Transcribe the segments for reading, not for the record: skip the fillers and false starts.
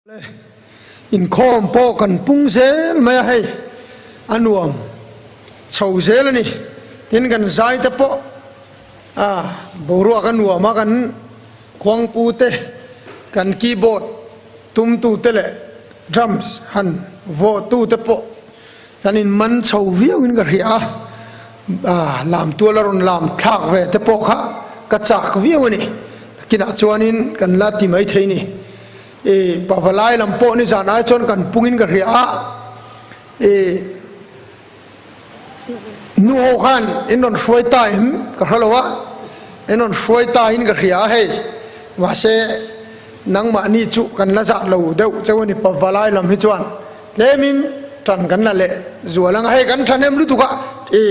Le inkhawm pawh kan pung zel mai a hei, a nuam chho zel a ni. Tin kan zai te pawh a boruak a nuam a, kan khuangpu te, kan keyboard tumtu te leh drums han vawhtu te pawh kan in man chho viau in ka hria a, a lam tual a rawn lam thlak ve te pawh kha ka chak viau a ni. Nakinah chuanin kan la ti mai thei ni. I pavalai lam pawh nizan ai chuan kan pungin ka hria a, i nu ho khan in rawn hruai ta em ka hre lo a, in rawn hruai ta in ka hria a hei, mahse nangmahni chu kan la zah lo deuh cheu a ni pavalai lam hi chuan tlemin tan kan la leh zual ang a, hei kan thahnem lutuk a, i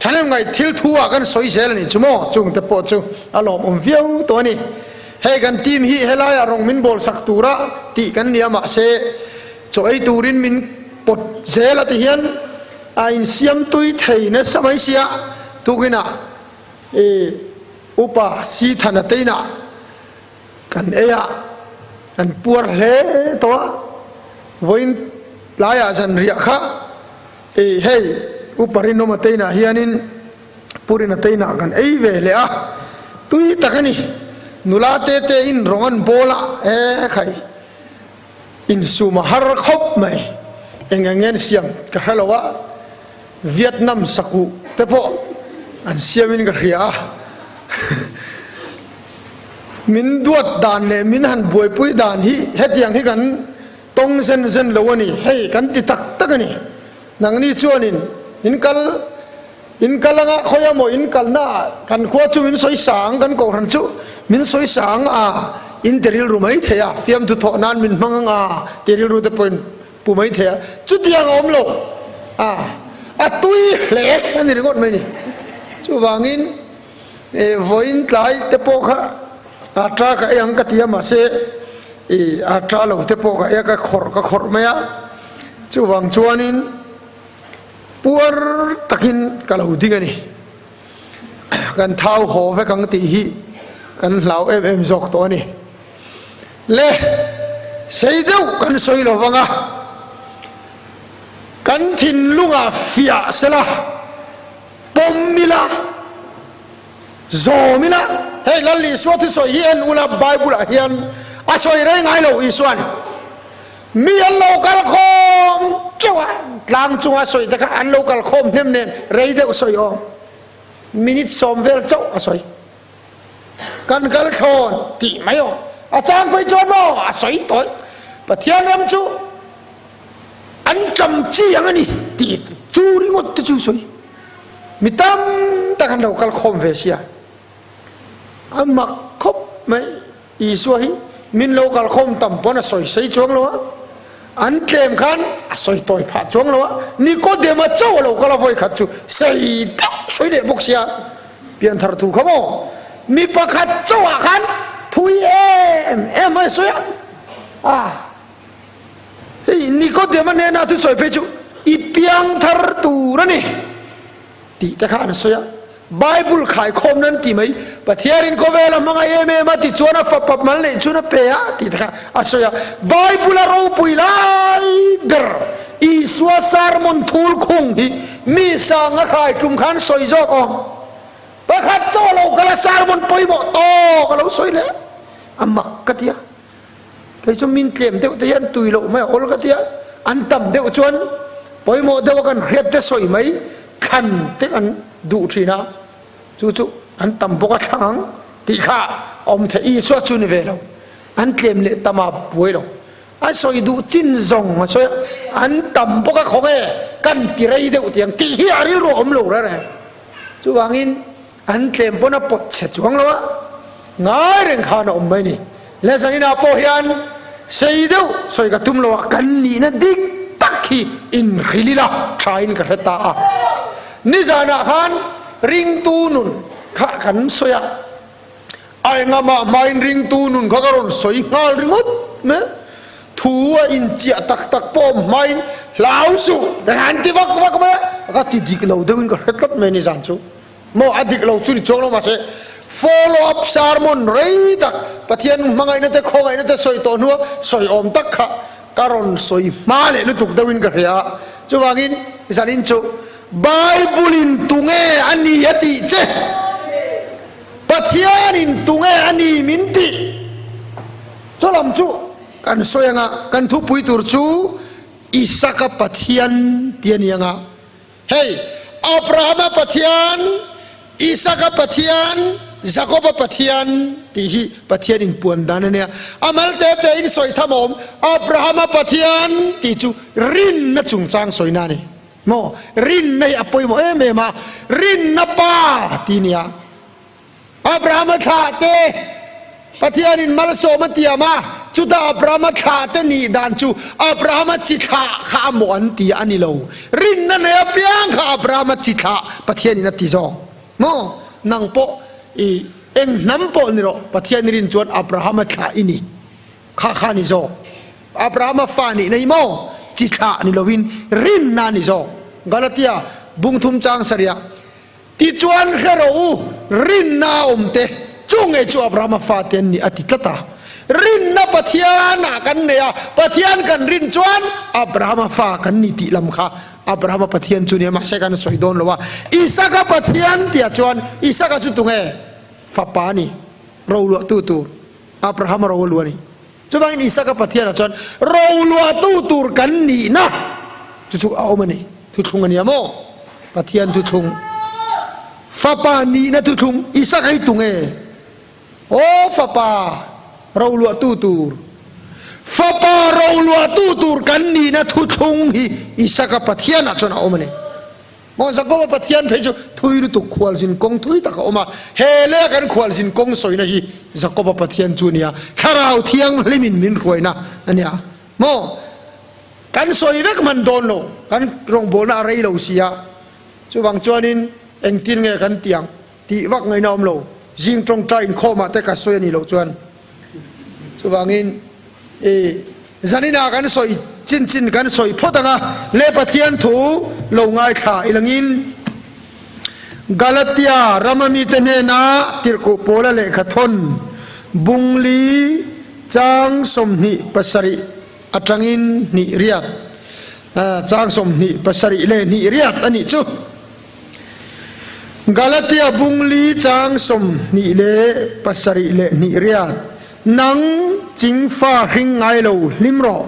thahnem ngaih thil thu ah kan sawi zel a nih chu maw, chungte pawh chu a lawmawm viau tawh a ni. Hei kan team hi helaiah rawng min bawl sak tura tih kan nia mahse chaw ei turin min pawt zel a ti hian a insiam tui thei nasa mai sia tukinah i upa Sithana te inah kan ei a kan puar hle tawh a vawiin tlaiah zanriah kha i hei upa Rinawma te inah hianin Purina te inah kan ei ve leh a, tui tak a ni. Nula te te in rawng an bawl a, e khai, insum a har khawp mai. Eng eng nge an siam ka hre lo a, Vietnam sakuh te pawh an siamin ka hria a. Min duat dan leh min han buaipui dan hi hetiang hi kan tawng zen zen lo a ni, hei kan ti tak tak a ni. Nangni chuanin in kal in kal anga khawi emaw in kalna ah kan khua chu min sawi sang kan kohhran chu min sawi sang a in ti rilru mai thei a fiamthu thawh nan min hmang anga ti rilru te pawhin pu mai thei a chutiang a awm lo a a tui hle a ni ringawt mai ni chuvangin vawiin tlai te pawh kha a ta ka ei ang ka ti a mahse i a ta lo te pawh ka ei a ka khawrh ka khawrh mai a. Chuvang chuanin puar takin ka lo ding a ni. Kan thau haw vek ang tih hi kan hlau em em zawk tawh a ni. Le, sei deuh kan sawi lo vang a, kan thinlungah fiah sela, pawm ila, zawm ila. Hei Lal Isua thusawi hi en ula Bible-ah hian a sawi rei ngai lo Isua'n. Mi an lo kal khawm teuh a, tlang chunga sawi te kha an lo kal khawm hnem nen rei deuh sawi awm. Minute sawm vel chauh a sawi. Kan kal thlawn tih mai awm. A chang phei chuan maw a sawi tawih. Pathian ram chu an ṭam chi ang a ni tih chu ringawt te chu sawi. Mi tam tak an lo kal khawm ve sia. A mak khawp mai. Isua hi min lo kalkhawm tam pawn a sawi sei chuang lo a, an tlem khan a sawi tawi phah chuang lo a, Nikodema chauh a lo kal a vawi khat chu sei deuh sawi leh bawk sia, pianthar thu kha maw mi pakhat chauh ah khan thui em em mai a sawi a, ah hei Nikodema hnena thu sawi phei chu i piangthar tur a ni. Tih te kha an sawi a, Bible khaikhawm nan ti mai, Pathianin khawvel a hmangaih em em a ti chuan a fapa mal neih chhun a pe a tih te kha a sawi a, Bible a ropui lai ber Isua sermon thul khung hi mi sang a hrai tum khan sawi zawk awm, pakhat chaw lo kal a sermon pawimawh tawk a lo sawi leh a mak ka ti a. Kei chu min tlem deuh te hian tui loh mai a awl ka ti a, an tam deuh chuan pawimawh deuh a kan hriat te sawi mai thlan te kan duh thin a, chu chu an tam bawk a thlang ang tih kha a awm theih. Isua chu ni ve lo, an tlem leh tam a buai lo, a sawi duh chin zawng a sawi a, an tam bawk a khaw nge kan ti rei deuh tiang tih hi a rilru a awm lo reng reng. Chuvangin An tlem pawn a pawt chhe chuang lo a, ngai reng khan a awm mai ni. Le zaninah pawh hian sei deuh sawi ka tum lo a, kan nihna dik tak hi inhrilh ila thain ka hre ta a. Nizanah khan ringtu nun kha kan sawi a, a engamah hmain ringtu nun kha ka rawn sawi nghal ringawt mai. Thu a inchiah tak tak pawh awm hmain hlau suh an ti vak vak mai a, ka ti dik lo deuhin ka hre tlat mai nizan chu. Maw a dik lo chu ni chuang lo mahse Follow up sermon rei tak Pathian hmangaihna te khawngaihna te sawi tawh hnua sawi awm tak kha ka rawn sawi hma leh lutuk deuhin ka hria a. Chuvangin zanin chu Bible in tunge a ni a tih che? Pathianin tunge a ni min tih? Chu lam chu kan sawi anga kan thupui tur chu Isaka Pathian tih a ni anga. Hei, Abrahama Pathian, Isaka Pathian, Jakoba Pathian tih hi Pathian inpuan dan a nia. A mal te te in sawi tham a awm. Abrahama Pathian tih chu rinna chungchang sawina a ni. Maw? Rinna hi a pawimawh em em a, rinna pa tih a nia. Abrahama thlahte Pathianin malsawm a tiam a, chutah Abrahama thlahte nih dan chu Abrahama chi thlah kha a mawh an ti a ni lo. Rinna nei apiang kha Abrahama chi thlah Pathianin a ti zawk. Maw? Nang pawh i eng hnam pawh ni rawh, Pathian i rin chuan Abrahama thlah i ni. Kha kha ni zawk. Abrahama fa nih nei maw? Chi thlah ni loin rinna a ni zawk. Galatia bungthum chang sarih ah. Tichuan hre rawh u, rinna a awm te, chu ngei chu Abrahama fate an ni a ti tlat a. Rinna Pathianah kan nei a, Pathian kan rin chuan Abrahama fa kan ni tih lam kha Abrahama Pathian chu nia, mahse kan sawi dawn lo a. Isaka Pathian tihah chuan Isaka chu tunge? Fapa a ni, roluahtu tur, Abrahama ro a lu a ni. Chuvangin Isaka Pathianah chuan roluahtu tur kan nihna chu chu a awm a ni. Thuthlung a nia maw? Pathian thuthlung. Fapa nihna thuthlung Isaka hi tunge? Aw fapa roluahtu tur. Fapa roluahtu tur kan nihna thuthlung hi Isaka Pathianah chuan a awm a ni. Maw Jakoba Pathian phei chu thui lutuk khualzin kawng thui tak a awm a, he leh kan khualzin kawng sawina hi Jakoba Pathian chu a nia, Thlarau Thianghlimin min hruaina a nia. Maw kan sawi vek hman dawn lo, kan rawngbawlna a rei lo si a, chuvang chuanin engtin nge kan ti ang tih vak ngaihna a awm lo, zing tawngtai inkhawmah te ka sawi a nih loh chuan. Chuvangin i zaninah kan sawi chin chin kan sawi phawt ang a, le Pathian thu lo ngaithla i langin Galatia rama mite hnena tirhkuh pawla lehkha thawn bungli chang 27 atangin hnih riat chang 27 leh hnih riat a nih chu. Galatia bung li chang 27 leh hnih riat, Nang chingfa hring ngai lo hlim rawh,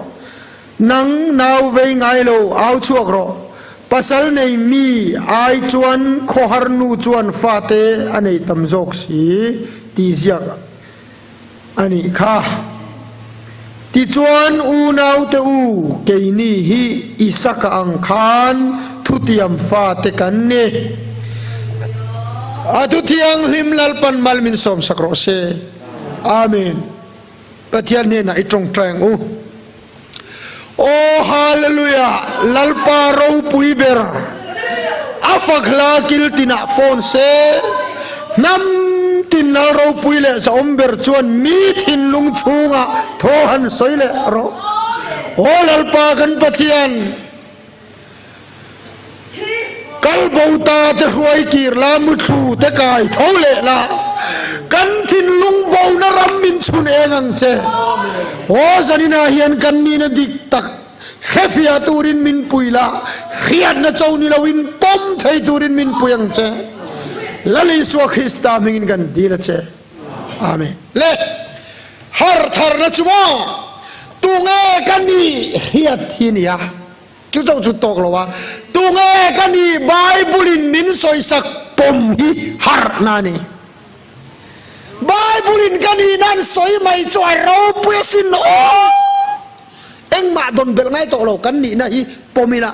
nang nau vei ngai lo au chhuak rawh, pasal nei mi ai chuan khawhar nu chuan fate a nei tam zawk si tih ziak a nih kha. Tichuan, unaute u, keini hi Isaka ang khan thutiam fate kan ni. A Thuthianghlim Lalpan mal min sawmsak rawh se. Amen. Pathian hnenah i tawngtai ang u. Aw Hallelujah! Lalpa ropui ber a fak hla kil tinah phone se, hnam tin lal ropui leh zahawm ber chuan mi thinlung chhungah thaw han sawi leh rawh. Aw Lalpa kan Pathian! Kal bo ta te hruai kir la, muthlu te kai tho leh la, kan thinlung bona ram min chhun eng ang che. Aw zaninah hian kan nihna dik tak hrefiah turin min pui la, hriatna cho ni loin pawm thei turin min pui ang che. Lal Isua Krista hmingin kan dil a che. Amen. Le har tharna chu maw tunge ka nih hriat hi nia. Chu chauh chu tawk lo a, tunge ka nih Bible in min sawisak pawm hi harhna a ni. Bible in ka nihna an sawi mai chu a ropui asin aw! Engmah dawn belh ngai tawh lo kan nihna hi pawm ila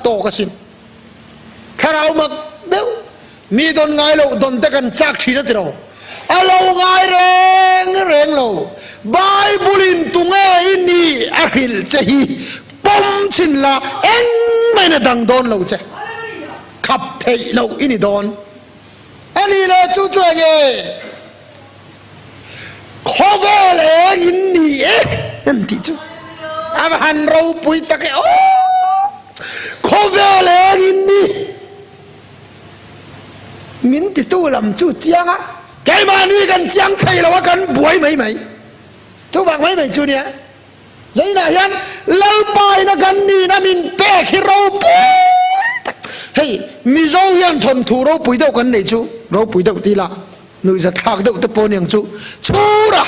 tawk asin. Thlarau mak deuh mi dawn ngai loh dawn te kan chak thin a ti lo. A lo ngai reng reng lo. Bible in tunge i nih a hrilh che hi pawm chhin la engmah in a dang dawn lo che. Khap theih loh i ni dawn. A nih leh chu chu enge? Khawvel eng in ni e an tih chu a va han ropui tak e aw! Khawvel eng in ni min titu lam chu chiang a. Keimahni kan chiang thei lo a kan buai mai mai. Chuvang mai mai chu nia. Zainah hian Lalpa ina kan nihna min pek hi ropui tak. Hei Mizo hian thawnthu ropui deuh kan neih chu ropui deuh ti la nuihza thlak deuh te pawh niang chu Chhura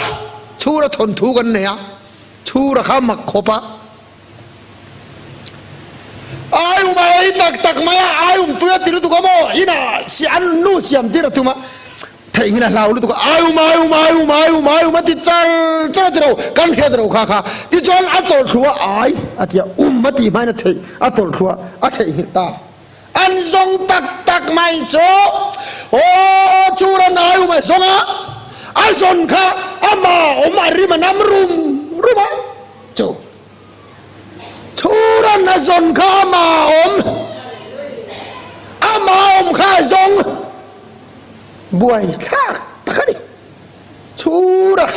Chhura thawnthu kan nei a Chhura kha mak khawp a Aium a ei tak tak mai a Aium tui a ti lutuk a maw inah an nu siam tir a tum a. Theihnghilh a hlau lutuk a, aium aium aium aium aium a ti char char a ti ro, kan hriat ro kha kha. Tichuan a tawlh thlu a, ai a ti a, um a ti hmain a theih, a tawlh thlu a, a theihnghilh ta. An zawng tak tak mai chu, aw churan aium a zawng a, a zawn kha ama awm a rim a nam rum rum a, chu churan a zawn kha ama awm, ama awm kha a zawng. Buai thlak tak a ni. Chhura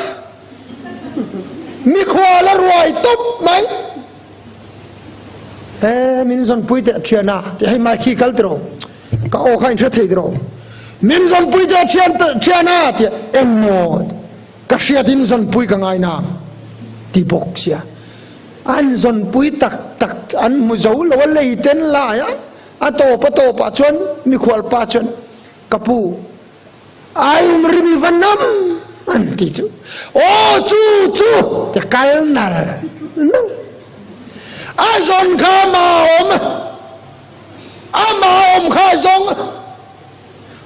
mikhual a ruai tawp mai. E min zawnpui teh thiana tih hei mai khi kal tiraw ka aw kha in hre thei tiraw min zawnpui teh thian thiana tih engmaw ka hriat in zawnpui ka ngai na ti bawk sia an zawnpui tak tak an hmu zo lo a lei ten lai a A tawp a tawpah chuan mikhual pa chuan, Ka pu, aium rim i va nam an ti chu. Aw chu chu ti kal nar nang. A zawn kha ama awm, ama awm kha a zawng.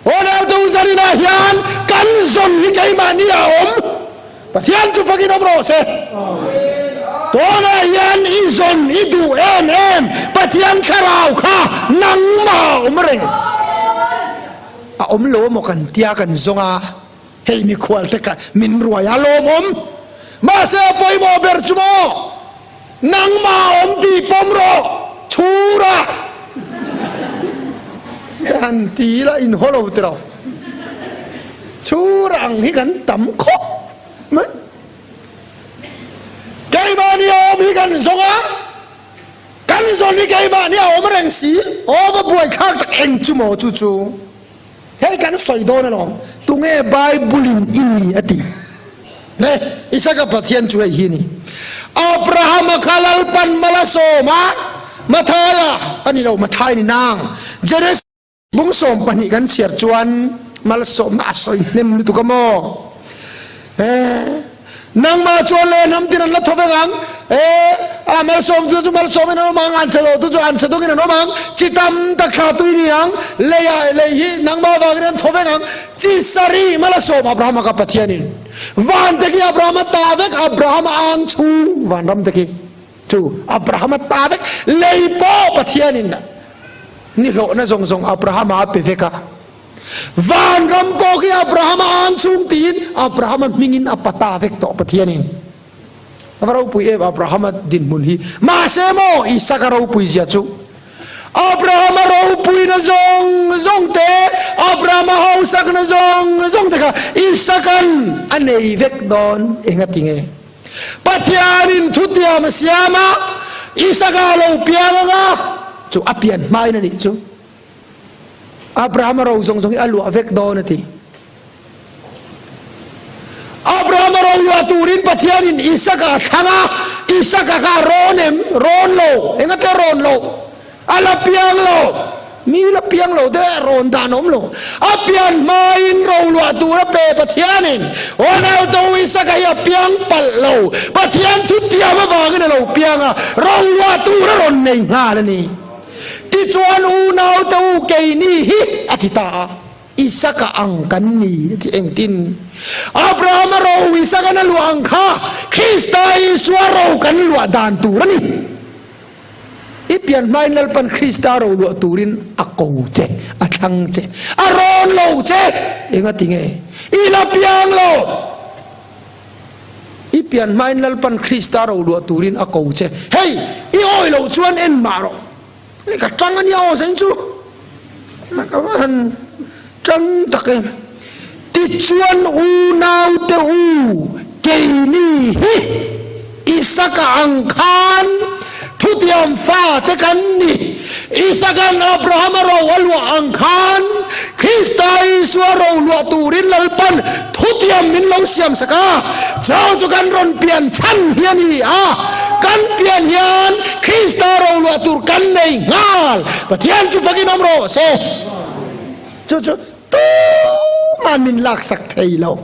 Ronaldo zaninah hian kan zawn hi keimahni a awm. Pathian chu fakin awm rawh se. Tunah hian i zawn i duh em em Pathian thlarau kha nangmah a awm reng. A awm lo emaw kan tia kan zawng a, hei mikhual te kha min ruai a lawmawm. Mahse a pawimawh ber chu maw? Nangmah a awm tih pawm rawh chhura han ti ila in haw lo tiraw chhura ang hi kan tam khawp mai keimahni a awm hi kan zawng a kan zawn hi keimahni a awm reng si aw va buaithlak tak eng chu maw chu chu Hei kan sawi dawn alawm, tunge Bible-in i ni a tih? Le, Isaka Pathian chu hei hi a ni. Abrahama kha Lalpan mal a sawm a, Mathaia a ni lo, Mathai a ni nang. Genesis bung 12 kan chhiar chuan malsawmna a sawi hnem lutuk a maw? Eh, nangmah chuan le hnam tin an la thaw vek ang. Eh, a malsawmtu chu malsawmin an awm ang, an chhe lotu chu an chhe dawngin an awm ang. Chi tam tak thla tui ni ang, leiah lei hi nangmah vangin an thaw vek ang. Chi sarih mal a sawm Abrahama ka Pathianin. Van te khi Abrahama ta vek, Abrahama ang chhung vanram te khi chu Abrahama ta vek, lei pawh Pathianin ni hlawhna zawng zawng Abrahama a pe vek a. Vanram pawh khi Abrahama an chhung tiin Abrahama hmingin a pata vek tawh Pathianin. A va ropui em Abrahama dinhmun hi. Mahse maw Isaka ropui zia chu. Abrahama ropuina zawng zawng te, Abrahama hausakna zawng zawng te kha Isakan a nei vek dawn engati nge? Pathianin thutiam a siam a, Isaka lo piang anga chu a pian hmain a nih chu. Abrahama ro zawng zawng hi a luah vek dawn a ti. Abrahama ro luah turin Pathianin Isaka a thlang a, Isaka kha a rawn em? Rawn lo. Engate rawn lo? A la piang lo. Mi la piang lo te rawn dan awm lo. A pian hmain ro luah tur a pe Pathianin. Ronaldo Isaka hi a piang palh lo. Pathian thutiam avangin a lo piang a, ro luah tur a rawn nei nghal a ni. Tichuan unaute u keini hi a ti ta a, Isaka ang kan ni a ti engtin? Abrahama ro Isaka'n a luah ang kha Krista Isua ro kan luah dan tur a ni. I pian hmain Lalpan Krista ro luah turin a ko che, a thlang che, a rawn lo che. Engati nge? I la piang lo! I pian hmain Lalpan Krista ro luah turin a ko che. Hei, i awi loh chuan en mah rawh. Hei ka tang a nia aw zain chu. Ka va han tang tak em. Tichuan unaute u, keini hi Isaka ang khan thutiam fate kan ni. Isaka'n Abrahama ro a luah ang khan. Krista Isua roluah turin Lalpan thutiam min lo siam sak a, chu chu kan rawn pian chhan hi a ni a, kan pian hian Krista roluah tur kan nei nghal. Pathian chu fakin awm rawh se. Chu chu tumah min laksak thei lo.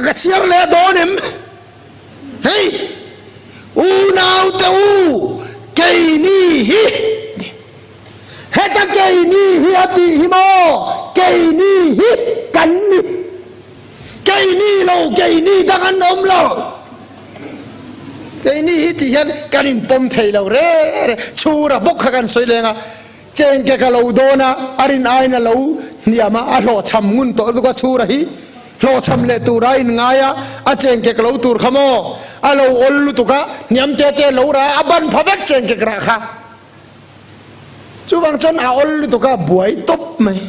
Ka chhiar leh dawn em? Hei, unaute u, keini hi, heta keini hi a tih hi maw? Keini hi kan ni. Keini lo, keini dang an awm lo. Keini hi tih hian kan inpawm thei lo re re. Chhura bawk kha kan sawi leng a. Chengke ka lo dawn a, a rin aiin a lo hniam a, a hlawhchham ngun tawh lutuk a, chhura hi hlawhchham leh tura a inngai a, a chengkek lo tur kha maw a lo awl lutuk a, hniam te te lo rah a, a ban pha vek chengkek rah kha. Chuvang chuan a awl lutuk a, buai tawp mai.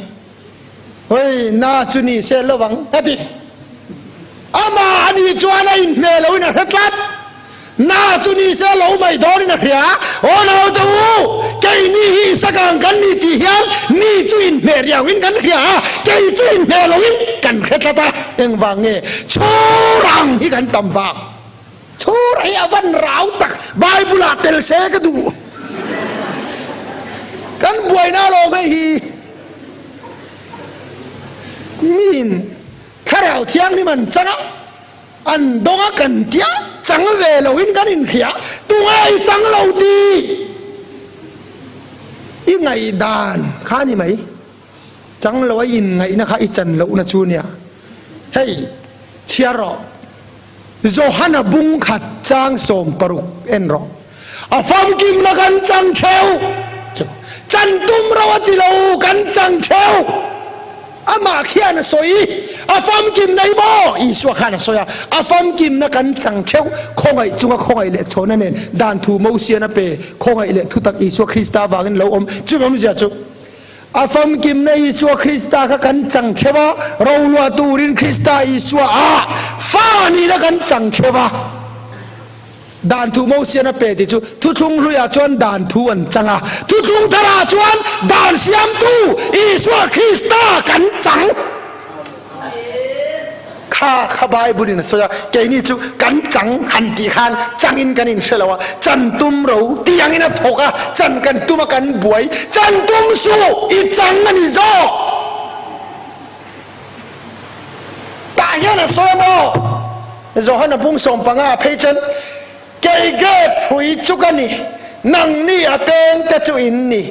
Hei, na chu ni se lovang a ti. Amah a nih chuan a inhmeh loin a hre tlat. Na chu ni se lo mai dawnin a hria. Aw naute u, keini hi Isaka ang kan ni tih hian mi chu inhmeh riauin kan hria a, kei chu inhmeh loin kan hre tlat a. Engvang nge chhur ang hi kan tam vang? Chhur hi a van rau tak, Bible ah tel se ka duh. Kan buaina alawm hei hi. Miin Thlarau Thianghlim an chang a, an dawng a kan tia, chang ve loin kan inhria, tunge i chang lo ti? I ngaihdan kha a ni mai, chang lo a i inngaihna kha i chan lohna chu nia. Hei, chhiar rawh, Johana bung khat chang 60 en rawh. A famkimna kan chang theu. Chan tum ro a ti lo, kan chang theu. Amah khian a sawi, a famkimna hi maw? Isua khan a sawi a, a famkimna kan chang theu. Khawngaih chunga khawngaih leh chhawna nen dan thu Mosian a pe, khawngaih leh thutak Isua Krista avangin lo awm. Chumi awmzia chu, a famkimna Isua Krista kha kan chang theu a, roluah turin Krista Isua ah fa nihna kan chang theu a. Dan thu Mosian a pe tih chu thuthlung hluiah chuan dan thu an chang a, thuthlung tharah chuan dan siamtu Isua Krista kan chang. Kha kha Bible in a sawi a, keini chu kan chang han tih khan changin kan inhre lo a, chan tum ro tih angin a thawk a, chan kan tum a kan buai, chan tum suh i chang a ni zawk. Tah hian a sawi a maw? Johana bung 15 a phei chuan, Kei grape hrui chu ka ni, nangni a pengte chu in ni.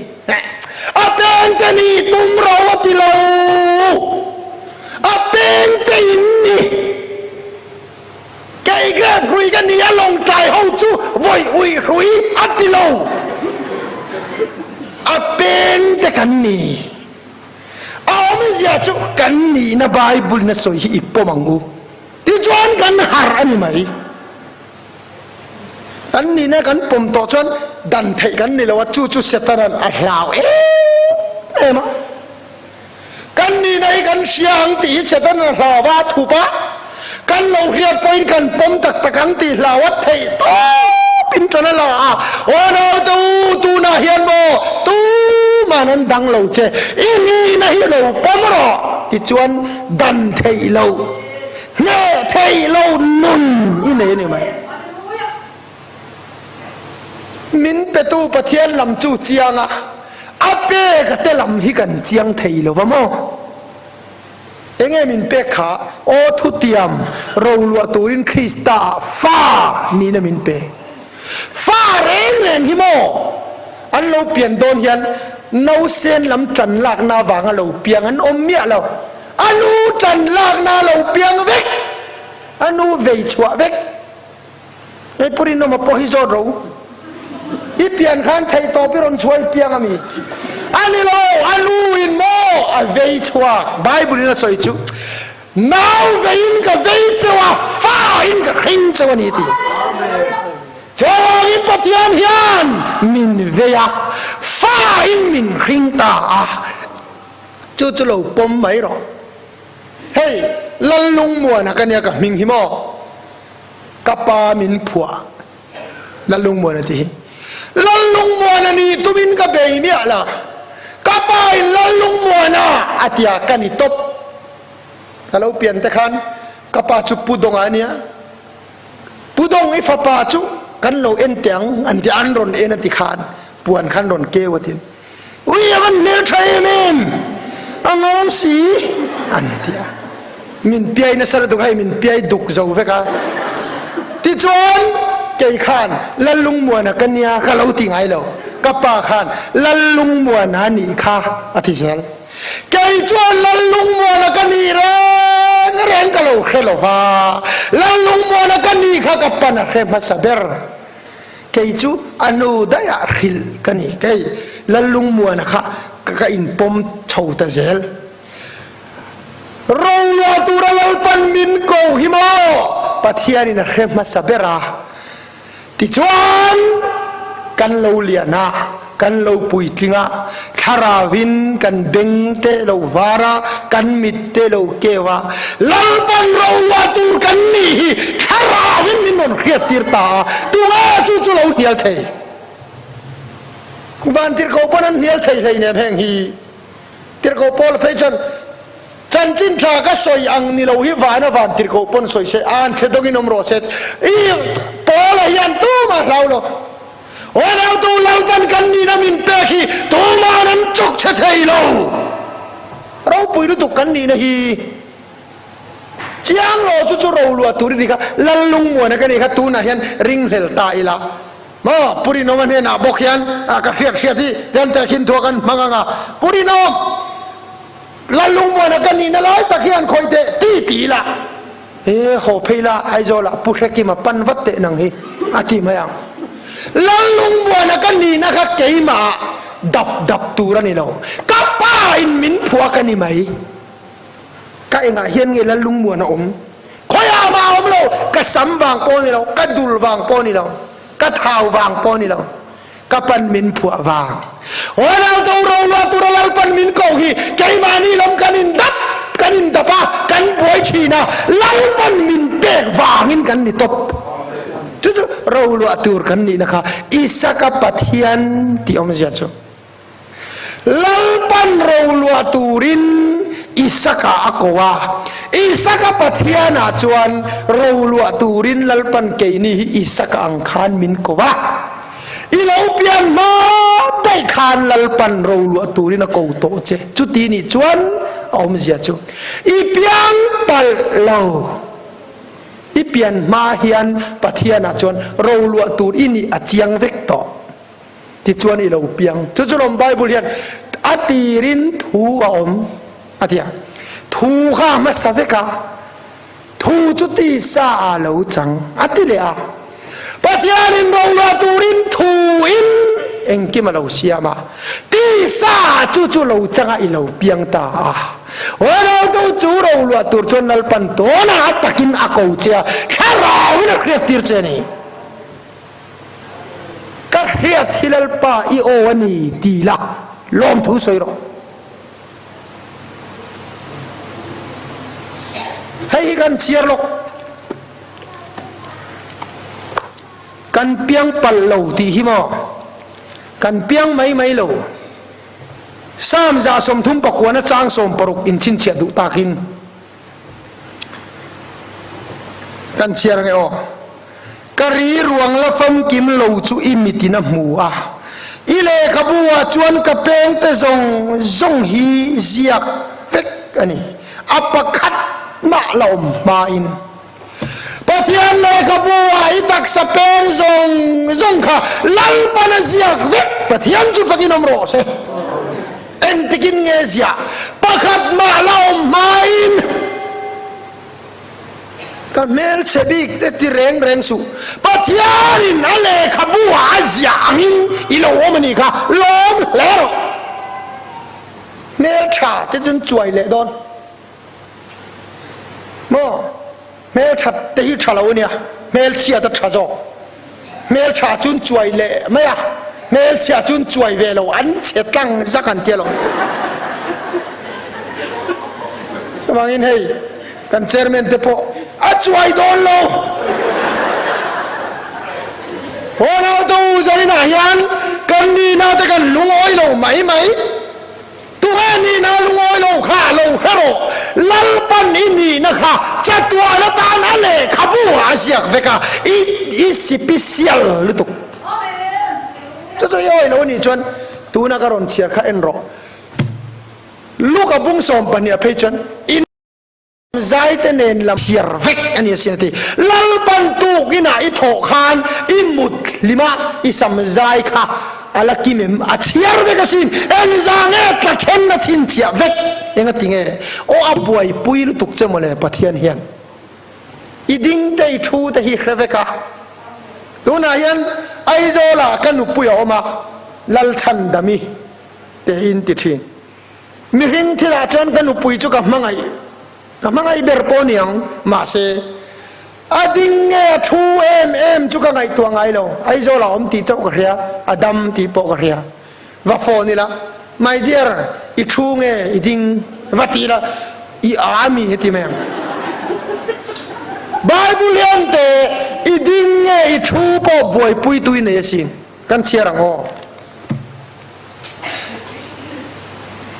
A pengte ni tum ro a ti lo, a pengte in ni. Kei grape hrui ka ni a, lawngtlai ho chu vawi uih hrui a ti lo, a pengte kan ni. A awmzia chu kan nihna Bible in a sawi hi i pawm ang u. Tichuan kan harh a ni mai. Kan nihna kan pawm tawh chuan dan theih kan ni lo a, chu chu Setanan a hlau em em a. Kan nihna hi kan hria ang tih hi Setanan a hlau a, a thup a. Kan lo hriat pawhin kan pawm tak tak ang tih hlau a theih tawpin ṭan a la a. Aw naute u, tunah hian maw tuman an dang lo che, i nihna hi lo pawm rawh tichuan dan theih loh, hneh theih loh nun i nei a ni mai. Min petu Pathian lam chu chiang a, a pek a te lam hi kan chiang thei lo va maw? Enge min pek kha? Aw thutiam roluah turin Krista ah fa nihna min pe. Fa reng reng hi maw? An lo pian dawn hian nausen lam tan lakna avanga lo piang an awm miah lo. A nu tan lakna a lo piang vek, a nu vei chhuah vek. Hei Pu Rinawma pawh hi zawt ro. I pian khan theih tawp i rawn chhuah i piang a mi? A ni lo, a nu in maw a vei chhuak. Bible in a sawi chu, Nau veiin ka vei cheu a, fa in ka hring cheu a ni ti. Chuvangin Pathian hian min vei a, fa in min hring ta a. Chu chu lo pawm mai rawh. Hei, Lallungmuana ka nia ka hming hi maw? Ka pa min phuah Lallungmuana tih hi. Lallungmuana nih tumin ka bei miah la, ka pa in Lallungmuana a tia ka ni tawp. Ka lo pian te khan ka pa chu Pu Donga a nia, Pu Dong i fapa chu kan lo en teh ang an ti, an rawn en a ti khan puan khan rawn keu a ti. Ui a van hmel tha em em, a ngo si an ti a. Min piai nasa lutuk hei min piai duk zo vek a. Tichuan kei khan Lallungmuana ka nia ka lo ti ngai lo. Ka pa khan Lallungmuana nih kha a ti zel. Kei chuan Lallungmuana ka nih reng reng ka lo hre lo va, Lallungmuana ka nih kha ka pan a hre hmasa ber. Kei chu a nu daihah hrilh ka ni. Kei Lallungmuana kha ka inpawm chho ta zel. Roluah tura Lalpan min ko hi maw? Pathianin a hre hmasa ber a. Tichuan, kan lo lian a, kan lo puitling a, thlarauvin kan beng te lo var a, kan mit te lo keu a, Lalpan roluah tur kan nih hi thlarauvin min rawn hriattir ta a, tunge chu chu lo hnial thei? Vantirhkoh pawn an hnial thei hleinem heng hi. Tirhkoh Paul phei chuan, Chanchin tha ka sawi ang ni lo hi vana van tirhkoh pawn sawi se, an chhe dawngin awm rawh se. I Paula hian tumah hlau lo. Unautu Lalpan kan nihna min pek hi tuma'n an chawk chhe thei lo. Ropui lutuk kan nihna hi. Chiang lo chu chu roluah tur i ni kha, Lallungmuana ka nih kha tunah hian ringhlel ta ila. Maw Pu Rinawma hnenah bawk hian ka hriat hriat hi hian tehkhin thuah kan hmang ang a, Pu Rinawm, Lallungmuana ka nihna lai tak hian khawih teh ti ti ila, e haw phei la Aizawlah Pu Hrekima pan vat teh nang hi a ti mai ang. Lallungmuana ka nihna kha keimah dap dap tur a ni lo, ka pa in min phuah ka ni mai. Ka engah hian nge Lallungmuan a awm? Khawiah mah a awm lo, ka sam vang pawh a ni lo, ka dul vang pawh a ni lo, ka thau vang pawh a ni lo, ka pan min phuah vang. Aw do roluah tura Lalpan min ko hi keimahni lam kan indap, kan indap a, kan buai thin a, Lalpan min pek vangin kan ni tawp. Chu chu roluah tur kan nihna kha Isaka Pathian tih awmzia chu. Lalpan roluah turin Isaka a ko a, Isaka Pathianah chuan roluah turin Lalpan keini hi Isaka ang khan min ko a. I lo pian hma daih khan Lalpan roluah turin a ko tawh che. Chuti nih chuan a awmzia chu i piang palh lo. I pian hma hian Pathianah chuan roluah tur i nih a chiang vek tawh. Tichuan i lo piang. Chu chu lawm Bible hian a tirin thu a awm a ti a. Thu kha a hmasa vek a, thu chu tisa ah lo chang a ti leh a. Pathianin roluah turin thu in engkim a lo siam a, tisa ah chu chu lo chang a i lo piang ta a. Roreltu chu roluah tur chuan Lalpan tawnah a takin a ko che a, thlarauin a hriat tir che a ni. Ka hriat hi Lalpa i aw a ni ti la lawmthu sawi rawh. Hei hi kan chhiar lawk. Kan piang palh lo tih hi maw? Kan piang mai mai lo. Psalm 39 chang 60 in chhinchhiah duh takin. Kan chhiar ange aw. Ka ri ruang la famkim lo chu i mitin a hmu a, i lehkhabu ah chuan ka peng te zawng zawng hi ziak vek a ni. A pakhat mah la awm hma in. Pathian lehkhabu ah i taksa peng zawng zawng kha Lalpan a ziak vek. Pathian chu fakin awm rawh se. Engtikin nge ziah pakhat mah la awm hmain ka hmelchhe bik te ti reng reng suh. Pathianin a lehkhabu ah a ziah angin i lo awm a nih kha lawm hle rawh. Hmeltha te chuan chuai leh dawn maw? Hmeltha te hi tha lo a nia, hmelchhiat a tha zawk. Hmeltha chun chuai leh mai a, hmelchhia chun chuai ve lo, an chhe tlang zak an tia lo. Chuvangin hei kan chairman te pawh a chuai dawn lo. Haw nau tu! u zaninah hian kan nihna te kan lungawi lo mai mai. Tunge nihna lungawi lo kha lo hre rawh. Lalpan i nihna kha chatuan atan a lehkhabu ah a ziak vek a, i i sipisial lutuk. Chu chu i awi lo anih chuan tuna ka rawn chhiar kha en rawh. Luka bung 12 ah phei chuan in zai te nen lam chhiar vek a ni asin a ti. Lalpan tuk inah i thawh khan i mut hlim a, i sam zai kha a la kim em? A chhiar vek asin. Engza nge tla then a chhinchhiah vek? Enga ti nge? Aw a buaipui lutuk che mawle Pathian hian. I ding te i thu te hi hre vek a. Tunah hian Aizawlah ka nupui a awm a, Lalchhandami te in ti thin. Mihring thilah chuan ka nupui chu ka hmangaih, ka hmangaih ber pawh ni ang, mahse a ding nge a thu em em chu ka ngaihtuah ngai lo. Aizawl a awm tih chauh ka hria, a dam tih pawh ka hria. Va phone ila, My dear, i thu nge i ding? Va ti ila, I a mi heti mai ang. Bible hian te i ding nge i thu pawh buaipui tui nei asin. Kan chhiar ang aw.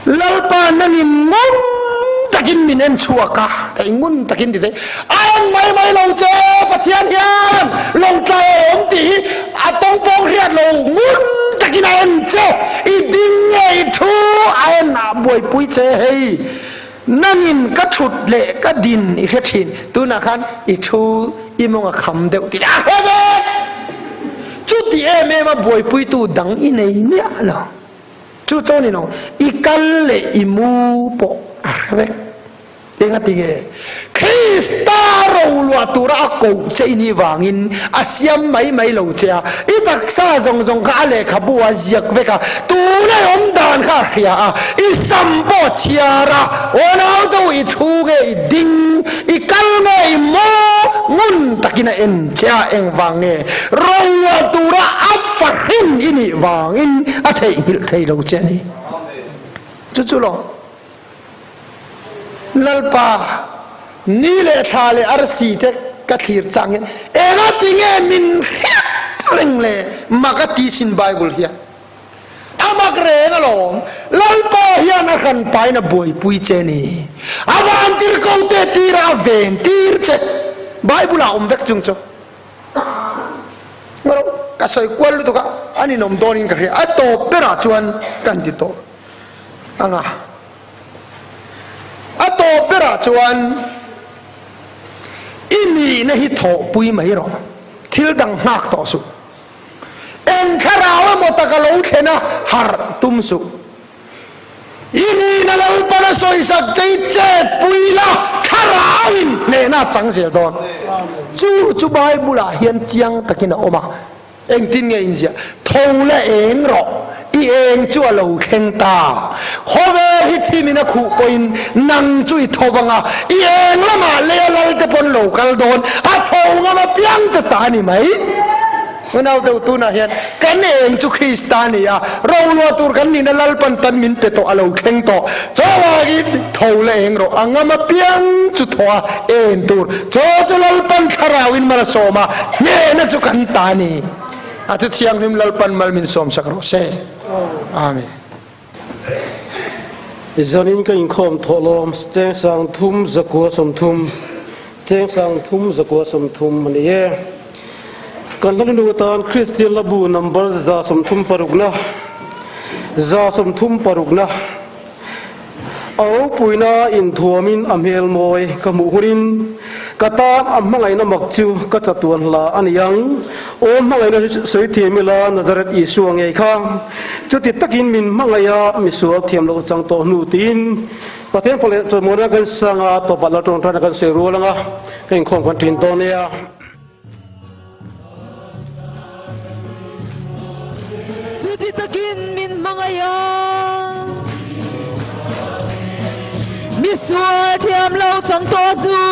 Lalpa nangin ngun takin min en chhuak a, thei ngun takin ti thei. A en mai mai lo che Pathian hian lawngtlai a awm tih hi a tawngpawng hriat lo ngun takin a en che. I ding nge i thu a en a buaipui che hei. Nangin ka thut leh ka din i hre thin. Tunah khan i thu i mawng a kham deuh tih a hre vek. Chuti em em a buaipuitu dang i nei miah lo. Chu chaw ni lo, i kal leh i mu pawh a hre vek. Engati nge? Krista roluah tura a koh che i nih vangin a siam mai mai lo che a, i taksa zawng zawng kha a lehkhabu a ziak vek a, tuna i awm dan kha a hria a, i sam pawh a chhiar a, aw nau i thu nge i ding, i kal nge i maw ngun takin a en che a, engvang nge roluah tura a fahrin i nih vangin a theihnghilh thei lo che a ni. Chu chu lo. Lalpa, ni leh thla leh arsi te ka thlir chang hian enga ti nge min hriat reng le mak a ti sin Bible hian a mak reng alawm. Lalpa hian a hran pain a buaipui che ni. A vantir ko te tira a ven tir che. Bible ah awm vek chung chu. Ngaro ka sawi kual lutuk a, an inawm dawnin ka hria. A tawp berah chuan kan ti tawh. Anga a tawp berah chuan i nihna hi thawhpui mai rawh, thil dang nghak tawh suh. Eng thlarau emaw tak a lo thlen a, harh tum suh. I nihna Lalpan a sawisak che i chetpui la, thlarauin hnehna a chang zel dawn. Chu chu Bible-ah hian chiang takin a awm a. Engtin nge inziah? Tho la eng rawh, i eng chu a lo thleng ta. Khawvel hi thimin a khuh pawhin nang chu i tho vang a, i eng lamah lei a lal te pawn lo kal dawn, a tho ngam apiang te ta a ni mai. Unau deuh tunah hian kan eng chu Krista a ni a, roluah tur kan nihna Lalpan tan min pe tawh a lo thleng tawh. Chuvangin tho la eng rawh, a ngam apiang chu thaw a en tur. Chaw chu Lalpan thlarauin mal a sawm a, hnehna chu kan ta a ni. A thu thianghlim Lalpan mal min sawmsak rawh se. Amen. Zanin ka inkhawm thawhlawm chengsang thum zakua 30 chengsang thum zakua 30 a ni e. Kan hla nu atan Kristian Labu number 136 na 136 na A ropuina inthuamin a hmel mawi ka hmuh hunin ka tan a hmangaihna mak chu ka chatuan hla a ni ang. Aw hmangaihna hi sawi thiam ila Nazareth Isua ngei kha chuti takin min hmangaih a misual thiam loh chang tawh hnu tiin Pathian fa leh chawimawina kan sang a tawpah la tawngtaina kan sawi rual ang a ka inkhawm kan ṭin dawn nia. Chuti takin min hmangaih a, misual thiam lo chang tawh hnu.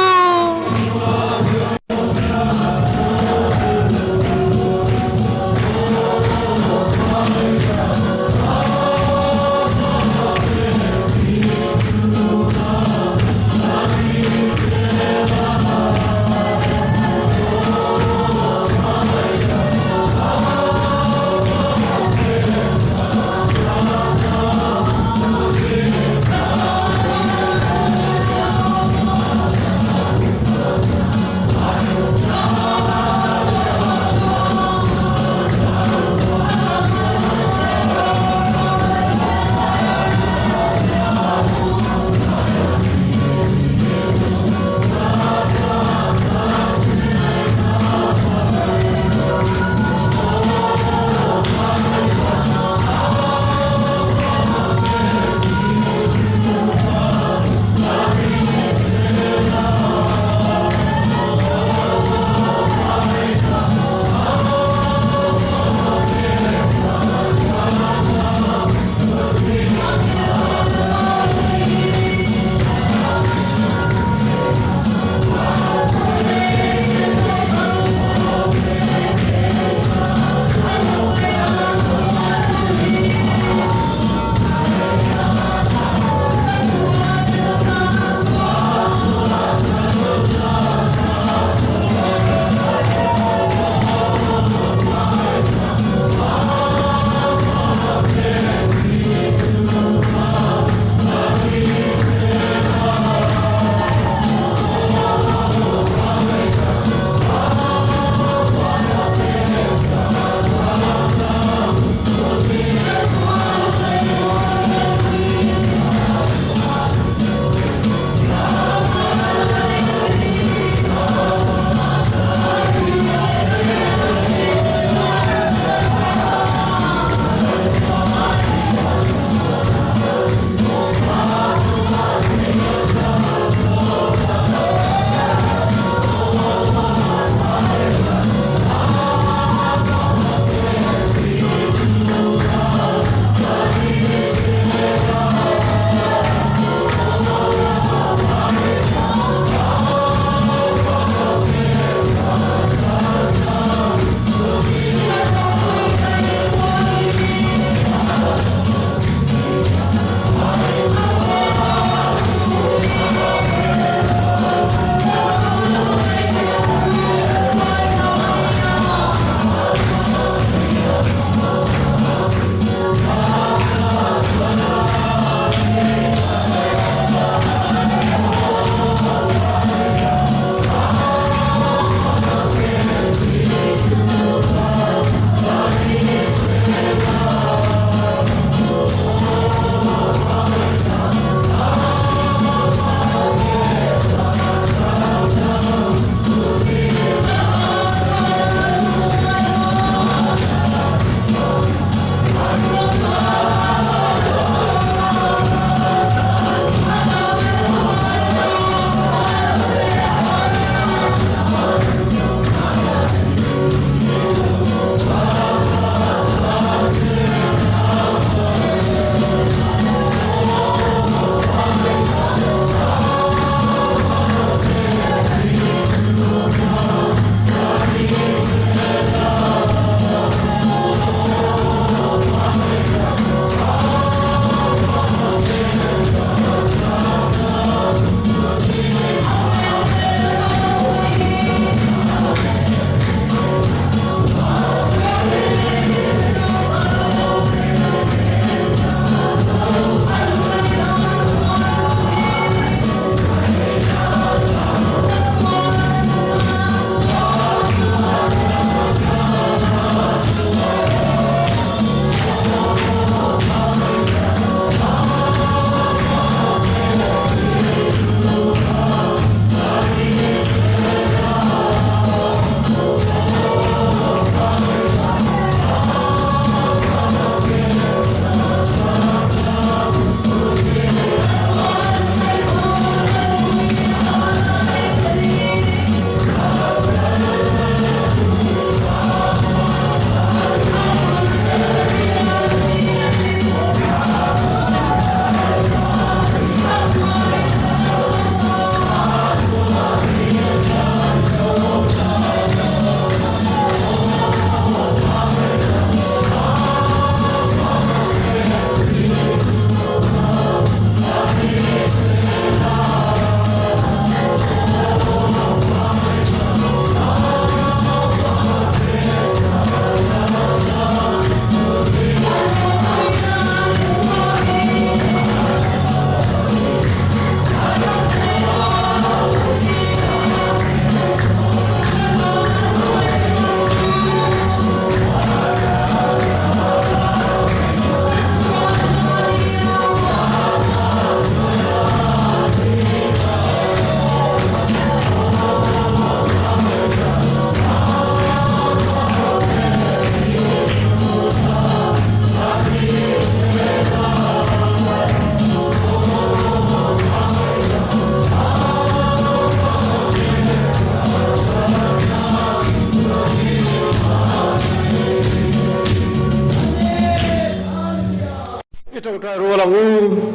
Ṭawngṭai rual ang u.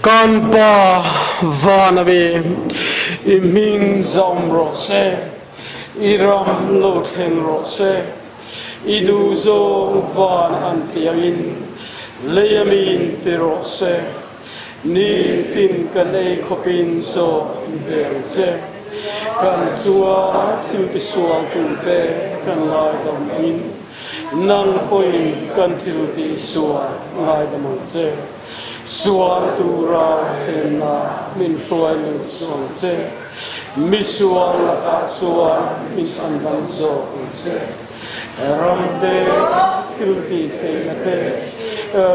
Kan Pa van a mi, i hming zahawm rawh se, i ram lo thleng rawh se, i duhzawng van an ti angin lei a min ti rawh se. Nitin kan ei khawpin chaw in pe ang che. Kan chunga thil tisual tute kan ngaidam angin nang pawhin kan thil tihsual ngaidam ang che. Sual tura thlenna min hruai lo suh ang che. Misual lakah chuan min chhandam zawk ang che. Ram te, thil tih theihna te,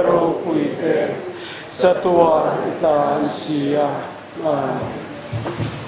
ropui te, chatuan i ta an si a. Amen.